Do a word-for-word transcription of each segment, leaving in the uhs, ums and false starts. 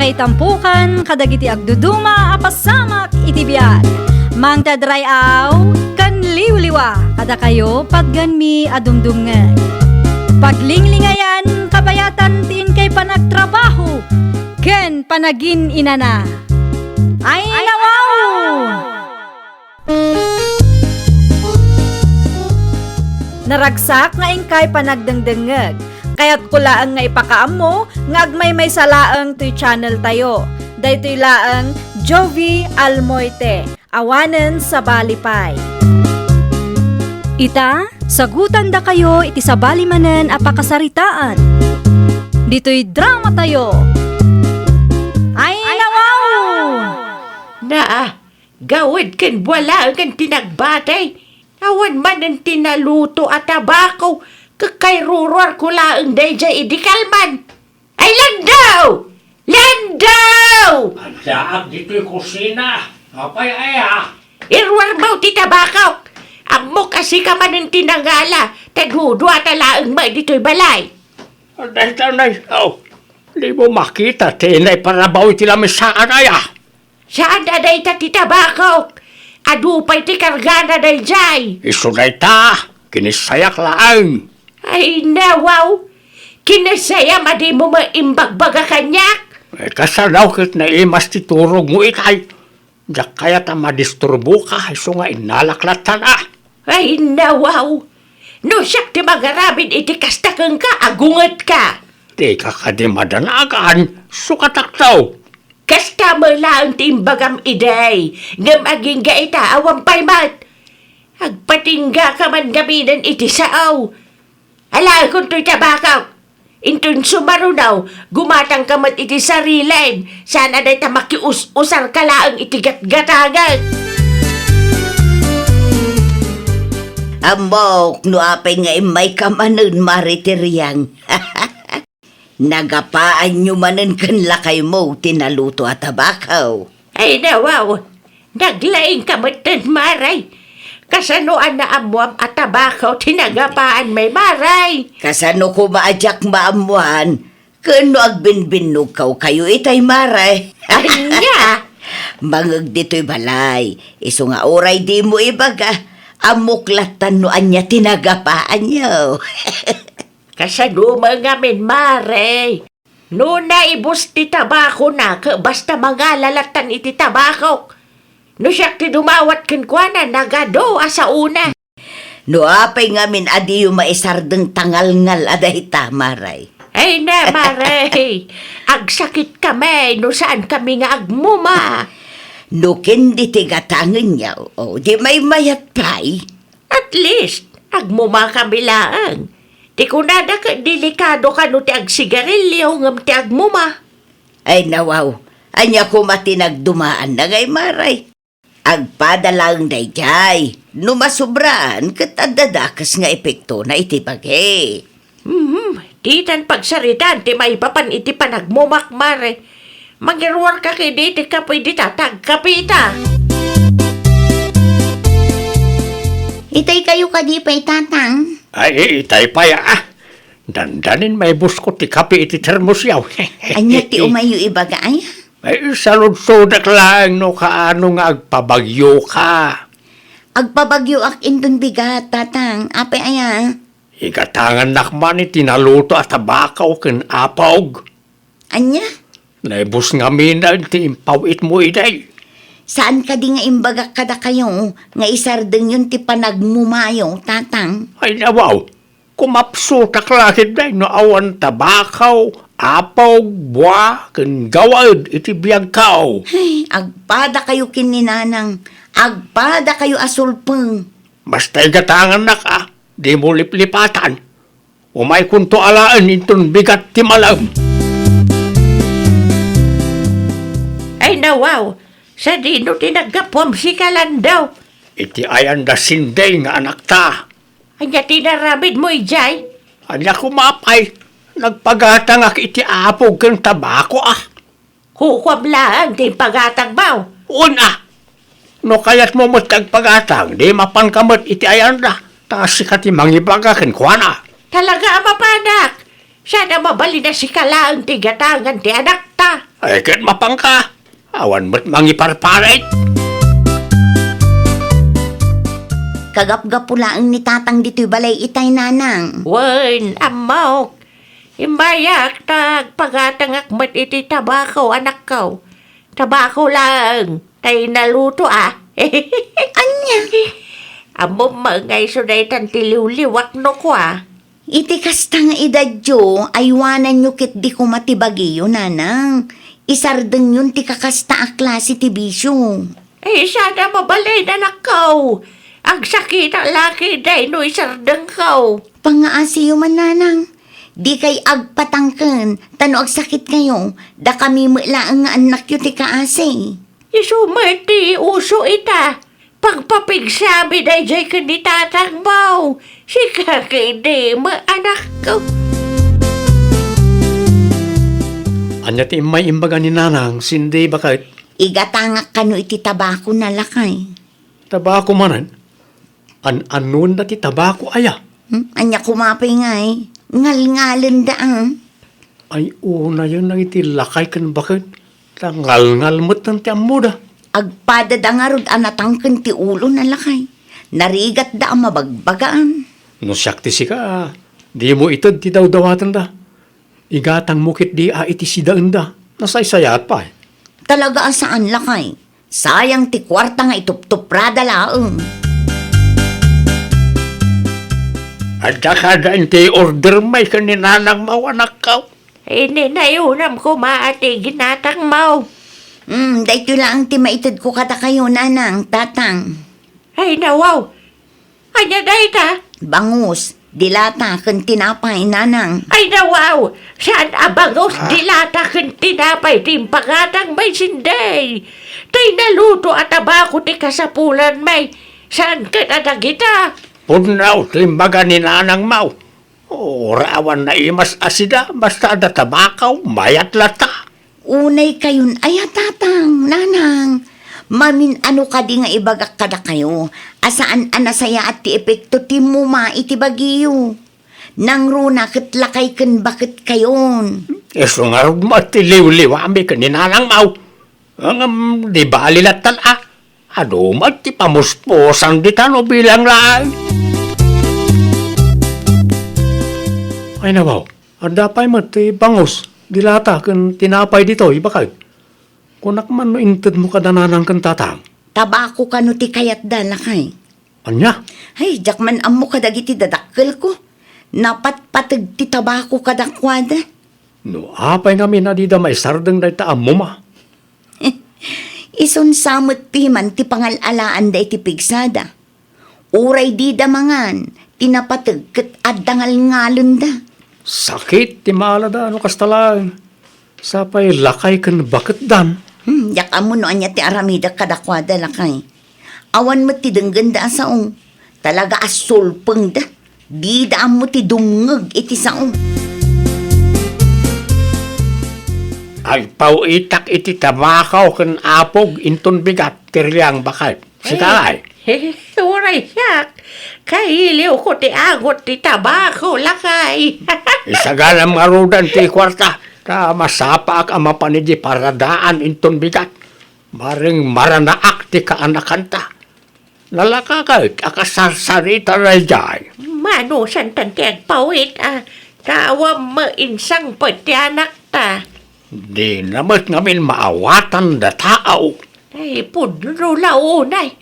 Itampukan kadagiti agduduma a pasamak iti biag. Mangted ray-aw ken liwliwa kadakayo patgenmi a dumdumngeg. Paglinglingayan, kabayatan ti inkay panagtrabaho ken panagin-inana. Ay, nawaw! Naragsak nga inkay panagdengdengngeg. Kayatko laeng nga ipakaammo nga agmaymaysa laeng toy channel tayo. Daytoy laeng Jovie Almoite, awanen sabali pay. Ita, sagutandakayo iti sabali manen a pakasaritaan. Ditoy drama tayo. Ay, nawaw! Naa, gawid ken bualaengen ti nagbati. Awan manen ti naluto a tabako, ket kayruruarko laeng daydiay idi kalman. Ay, Landaw! Landaw! Addaak ditoy kusina. Apay aya? Iruarmo ti tabako. Ammok a sika manen ti nangala, ta duduata laeng met ditoy balay. Dayta nay, oh, dimo makita ti naiparabao iti lamisaan aya? Saan a dayta ti tabakok? Adu pay ti kargana daydiay. Isu dayta, kinissayak laeng. Ay, nawaw. Kinissayam a dimo met imbagbaga kaniak? Eh, kasano ket naimas ti turogmo itay? Diak kayat a madisturboka, isu nga innalak lattan a. Ay, nawaw. No siak ti mangaramid iti kasta kenka, agungetka. Dika kadi madanagan, sukatakto. Kasta met laeng ti imbagam idi, ngem agingga ita, awan pay met. Agpatinggaka man ngaminen iti sao. Alaekon toy tabakok. Inton sumaruno, gumatangka met iti sarilim. Saan a dayta makius-usarka laeng iti gatgatangek. Ammok no apay nga immayka manen, Mare Tiriang. Nagapaanyo manen ken lakaymo ti naluto a tabako. Ay, nawaw. Naglaingka metten, Mare. Kasano a naammoam a tabako ti nagapaan, Mare? Kasano koma a diak maammoan ken no agbinbinnogkaw kayo itay, Mare? Ania? Mangeg ditoy balay. Isu nga uray dimo ibaga, ammok lattan no ania ti nagapaanyo. Kasano man ngamin, Mare? No naibus ti tabakona, ket basta mangala lattan iti tabakok. No siak ti dumawat kenkuana, nagadu a saona. No apay ngamin a diyo maisardeng ta ngalngal a dayta, Mare? Ay na, Mare. Agsakitkami no saankami nga agmuma. No ken ditoy gatangenyo, o, di maymayat pay. At least, agmumakami laeng. Ti kunada ket delikado kano ti agsigarilio ngem ti agmuma. Ay, nawaw, ania koma ti nagdumaanna ngay, Mare? Agpada laeng daydiay. No masubraan, ket adda dakes nga epektona iti bagi. Mhm, ditan pagsaritaan ti maipapan iti panagmumak, Mare. Mangiruarka kadi iti kape dita, ta agkapeta. Itay kayo kadi pay, Tatang? Ay, itay pay, ah. Dandanin maibusko ti kape iti termosyo. Ania ti umayyo ibaga, ay? Ay, saludsodek laeng no kaano nga agpabagyoka. Agpabagyoak inton bigat, Tatang. Apay aya? Igatangannak man iti naluto a tabako ken apog. Ania? Naibus ngamin ti impaw-itmo idi. Saan kadi nga imbagak kadakayo nga isardengyon ti panagmumayo, Tatang? Ay, nawaw. Kumapsutak la ketdi no awan tabako, apog, bua, ken gawaed iti biagko. Ay, agpadakayo ken ni Nanang. Agpadakayo a sulpeng. Basta igatangannak a, dimo liplipatan. Umaykonto alaen inton bigat ti malem. Ay, nawaw, sadino ti naggapuam sika, Landaw? Iti ayan da Sinday nga anakta. Ania ti inaramidmo idiay? Ania koma pay, nagpagatangak iti apog ken tabako, a. Kukuam laeng ti impagatangmo. Una, no kayatmo met ti agpagatang, di mapanka met iti ayanda, ta sika ti mangibaga kenkuana. Talaga a mapanak. Saan a mabalin a sika laeng ti gatangan ti anakta. Ay, ket mapanka. Awan met mangiparparit. Kagapgapu laeng ni Tatang ditoy balay itay, Nanang. Wen, ammok. Immayak ta agpagatangak met iti tabako, anakko. Tabako laeng, tay naluto, a. Ania? Ammom nga isu daytan ti liwliwak no kua. Iti kasta nga edadyo, aywananyo ketdi koma ti bagiyo, Nanang. Isardengyon ti kakasta a klase ti bisio. Ay, sada mabalin, anakko. Agsakitak la ketdi no isardengko. Pangaasiyo man, Nanang. Dikay agpatangken, ta no agsakitkayo, dakami met laeng nga annakyo ti kaasi. Isu met ti uso ita. Pagpapigsami daydiay ken ni Tatangmo. Sika ketdi met, anakko. Ania ti immay imbaga ni Nanang, Cindy, baket? Igatangak kano iti tabakona, lakay. Tabako manen? An-anonda ti tabako aya? Hmm? Ania koma pay ngay? Ngalngalenda, a. Ay, unayen dagiti lakay ken baket, ta ngalngal metten ti ammoda. Agpadada ngarud a natangken ti ulona, lakay. Narigatda a mabagbagaan. No siak ti sika, dimo ited ti dawdawatenda. Igatangmo ketdi a iti sidaenda. Nasaysayaat pay. Talaga a saan, lakay. Sayang ti kuarta nga ituptuprada laeng. Adda kada inti order may ken ni Nanangmo, anakko. Ininayonam koma a ti ginatangmo. Hmm, daytoy laeng ti maitedko kadakayo, Nanang, Tatang. Ay, nawaw. Ania dayta? Bangus, dilata, ken tinapay, Nanang. Ay, nawaw! Saan a bangus, dilata, ken tinapay ti impagatangmo, Cindy? Tay naluto a tabako ti kasapulanmi, saan ket a dagita? Pudno ti imbaga ni Nanangmo. Ura awan naimas a sida, basta adda tabako, mayat latta. Unay kayon aya, Tatang, Nanang? Mamin-ano kadi nga ibagak kadakayo a saan a nasayaat ti epekto ti muma iti bagiyo? Nangruna ket lakay ken baket kayon. Isu ngarud met ti liwliwami ken ni Nanangmo. Ngem di bali latta a. Adu met ti pamuspusan dita no bilang laeng. Ay, nawaw, adda pay met ti bangus, dilata, ken tinapay ditoy, baket. Kunak man no intedmo kada Nanang ken Tatang. Tabako kano ti kayatda, lakay. Ania? Ay, diak man ammo kadagiti dadakkelko. Napatpateg ti tabako kadakuada. No apay ngamin a dida maisardeng dayta a muma? Isun sa met piman ti pangal-alaanda iti pigsada. Uray dida mangan, ti napateg ket adda ngalngalenda. Sakit ti maalada no kasta laeng. Sapay lakay ken baketdan. Hmm, diak ammo no ania ti aramidek kadakuada, lakay. Awan met ti denggenda a sao. Talaga a sulpengda. Dida ammo ti dumngeg iti sao. Agpaw-itak iti tabako ken apog inton bigat ti riang, baket. Sika, ay. Eh, uray siak. Kailiwko ti agot ti tabako, lakay. Isaganam ngaruden ti kuarta, ta masapaak a mapan idiay paradaan inton bigat. Bareng maranaak ti kaanakanta. Nalaka ket a kasarsarita daydiay. Manusantan ti agpawit a, ta awan met insangpet ti anakta. Dina met ngamin maawatan dataw. Ay, pudno la unay.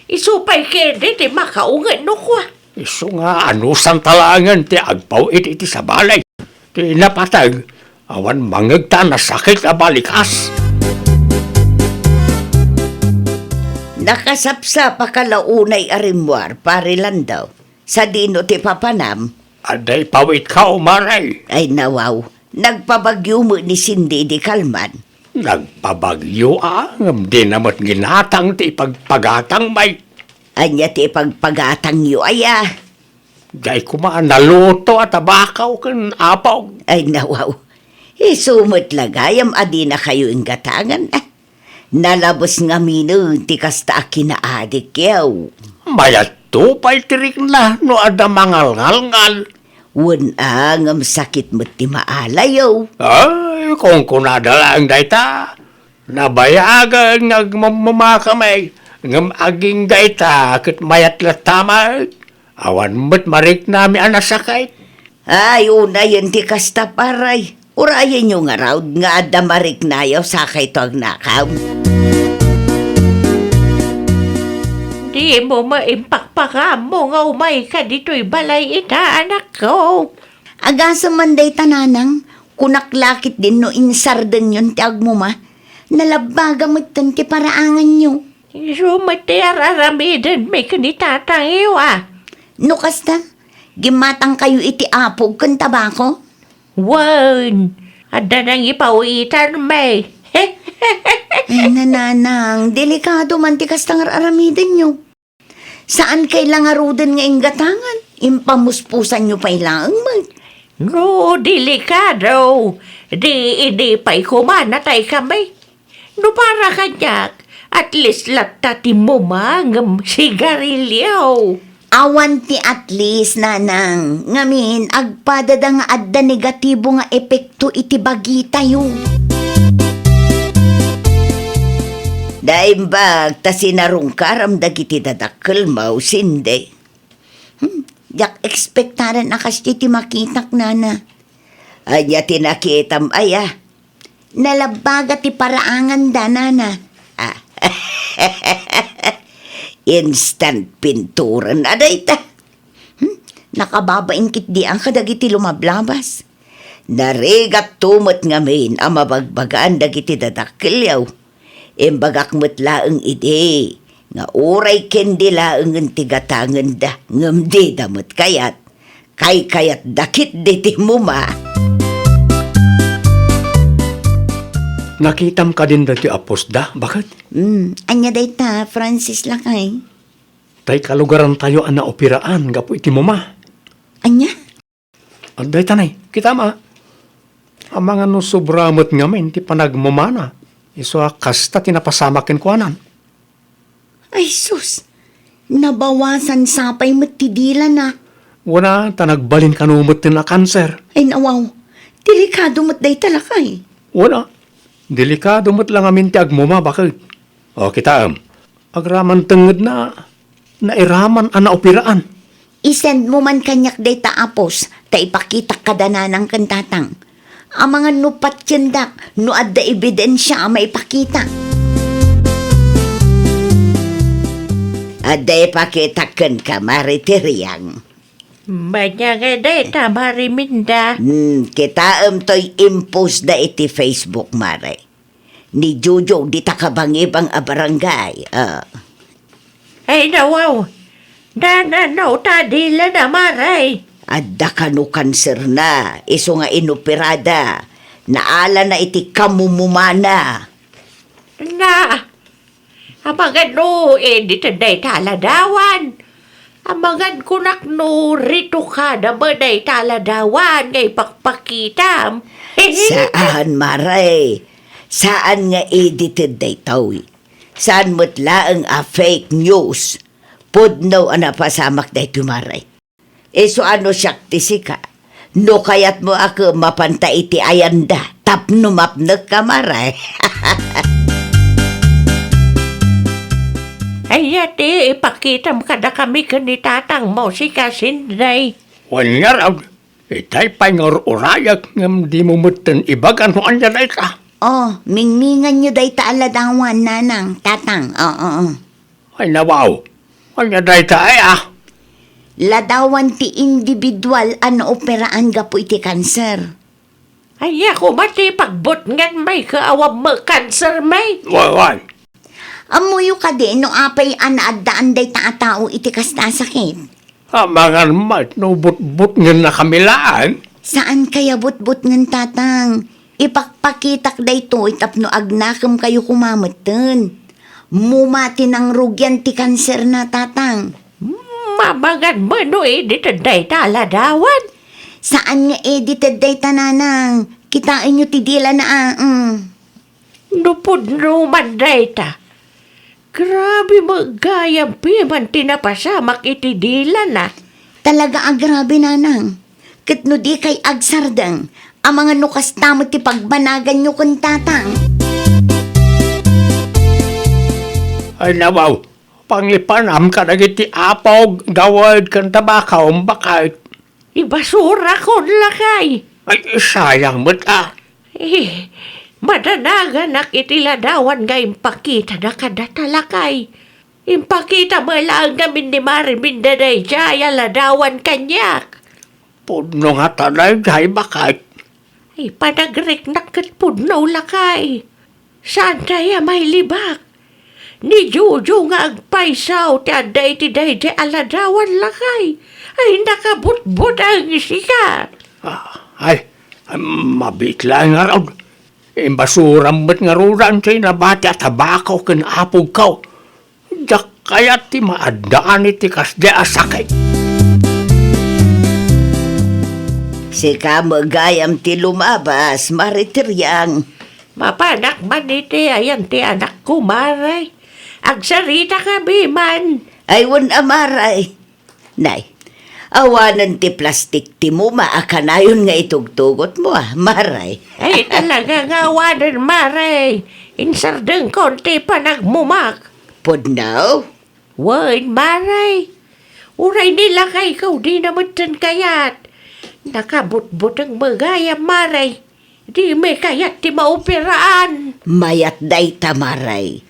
Isu pay ketdi ti makaunget no kua. Isu nga anusanta laengen ti agpaw-it iti sabali. Ti napateg, awan mangngegta a nasakit a balikas. Nakasapsapaka la unay a rimmuar, Pare Landau. Sadino ti papanam? Adda ipawitko, Mare. Ay, nawaw. Nagpabagyo met ni Cindy idi kalman. Nagpabagyo, a, ngem dina met ginatang ti ipagpagatangmi. Ania ti ipagpagatangyo, aya? Diay koma a naluto a tabako ken apog. Ay, nawaw. Isu met la gayam a dinakayo inggatangan. Nalabes ngaminen ti kasta a kinaadikyo. Mayatto pay ti rikna no adda mangalngalngal. Wen a, ngem sakit met ti maalayo. Ay, kunkunada laeng dayta. Nabayagen nga agmammakami, ngem aging dayta ket mayat latta met. Awan met mariknami a nasakit. Ay, unayen ti kasta, pare. Urayenyo ngarud nga adda mariknayo sakayto agnakam. Dimo maimpakpakaammo nga umayka ditoy balay ita, anakko. Agasem man dayta, nanang, kunak la ketdin no insardengyon ti agmuma. Nalabbaga metten ti paraanganyo. Isu met ti ar-aramidenmi ken ni tatangyo a. No kasta, gimmatangkayo iti apog ken tabako? Wen, adda nangipawitanmi. Ay, nanang, delikado man ti kasta nga ar-aramidenyo. Saankay la ngaruden nga inggatangan, impamuspusanyo pay laeng met. No, delikado, di idi pay koma nataykami. No para kaniak, at least latta ti muma ngem sigarilyo. Awan ti at least, nanang, ngamin agpadada nga adda negatibo nga epekto iti bagitayo. Naimbag ta sinarungkaram dagiti dadakkelmo, Cindy. Hmm, diak ekspektaren a kasdi ti makitak, nana. Ania ti nakitam, aya? Nalabbaga ti paraanganda, nana. Ah. Instant pinturan a dayta. Hmm? Nakababain ketdi a kadagiti lumablabas. Narigatto met ngamin a mabagbagaan dagiti dadakkelyo. Imbagak met laeng idi nga uray ken di laengen ti gatangenda ngem dida met kayat. Kaykayatda ketdi ti muma. Nakitam kadin dagiti apposda, baket? Hmm, ania dayta, Francis lakay? Tay kalugarantayo a naoperaan gapu iti muma. Ania? Dayta nay, kitam a. Amangan no sobra met ngamin ti panagmumana, isu a kasta ti napasamak kenkuana. Ay sus, nabawasan sapay met ti dilana. Wen a, ta nagbalin kano metten a kanser. Ay nawaw, delikado met dayta lakay. Wen a, delikado met la ngamin ti agmuma, baket. O, kitaem, agraman tengngedna, nairaman a naoperaan. I-send mo man kaniak dayta a post ta ipakitak kada nanang ken tatang. Amangan no patiendak no adda ebidensia a maipakita. Adda ipakitak kenka, Mare Tiriang. Ania ngay dayta, Mare Minda? Hmm, kitaem toy impostda iti Facebook, Mare. Ni Jojo, dita kabangibang a barangay. Ah. Ay, nawaw. Nananaw ta dilana, Mare. Adda kano kanserna, isu nga inoperada. Naalana iti kamumumana. Na, amangan no, edited dayta a ladawan. Amangan kunak no, retokada met dayta a ladawan nga ipakpakitam. Saan, Mare. Saan nga edited daytoy. Saan met laeng a fake news. Pudno a napasamak daytoy, Mare. Isu a no siak ti sika, no kayatmo a ket mapanta iti ayanda tapno mapnekka, Mare. Ania ti ipakitam kadakami ken ni tatangmo, sika, Sinday? Wen ngarud, itay pay nga ur-urayek ngem dimo metten ibaga no ania dayta. Oh, mingminganyo dayta a ladawan, nanang, tatang. Oo, oo. Ay, nawaw. Ania dayta, ay, ah? Ladawan ti individual a naoperaan gapu iti kanser. Ania koma ti pagbutngan, may kaawan met kanser, may? Wan, wan. Ammoyo kadi no apay a naaddaan dayta a tao iti kasta a sakit? Amangan met no butbutngennakami laeng. Saan kaya butbutngen, tatang. Ipakpakitak daytoy tapno agnakemkayo koma metten. Muma ti nangrugian ti kanserna, tatang. Mamangan met no edited dayta a ladawan. Saan nga edited dayta, nanang. Kitaenyo ti dilana, ah, mm. No pudno man dayta, grabe met gayam piman ti napasamak iti dilana. Talaga a grabe, nanang. Ket no dikay agsardeng, amangan no kasta met ti pagbanaganyo ken tatang. Ay, nawaw, pangipanam kadagiti apog, gawed, ken tabakaom, baket. Ibasurakon, lakay. Ay, sayang met, a. Eh, madanaganak iti ladawan nga impakitada kadata, lakay. Impakita met laeng ngamin ni Mare Minda daydiay a ladawan kaniak. Pudno ngata daydiay, baket. Ay, panagriknak ket pudno, lakay. Saantay a mailibak. Ni Jojo nga agpayso ti adda iti daydiay a ladawan, lakay. Ay, nakabutbuteng sika. Ah, ay, ay, mabiit laeng ngarud. Imbasuram met ngaruden ti nabati a tabako ken apogko. Diak kayat ti maaddaan iti kasdi a sakit. Sika met gayam ti lumabas, Mare Tiriang. Mapanak man iti ayan ti anakko, Mare. Agsarita kami man. Ay, wen a, Mare. Nay, awanen ti plastik ti muma a kanayon nga itugtugotmo, a, Mare. Ay, talaga nga awanen, Mare. Insardengkon ti panagmumak. Pudno? Wen, Mare. Uray ni lakayko, dina metten kayat. Nakabutbuteng met gayam, Mare. Dimi kayat ti maoperaan. Mayat dayta, Mare.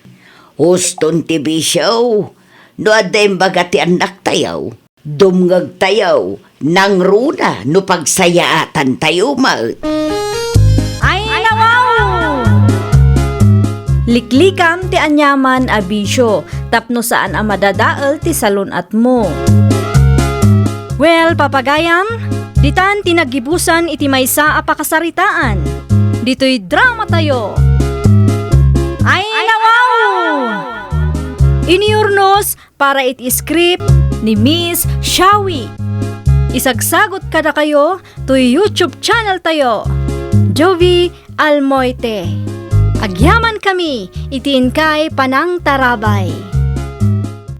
Uston ti bisio. No adda imbaga ti annaktayo, dumngegtayo, nangruna no pagsayaatantayo met. Ay, nawaw! Liklikam ti aniaman a bisio tapno saan a madadael ti salun-atmo. Well, papagayam, ditan ti naggibusan iti maysa a pakasaritaan. Ditoy dramatayo. Ay, nawaw! Iniurnos para iti script ni Miss Shawi. Isagsagut kadakayo toy YouTube channel tayo, Jovi Almoite. Agyaman kami iti inkay panangtarabay.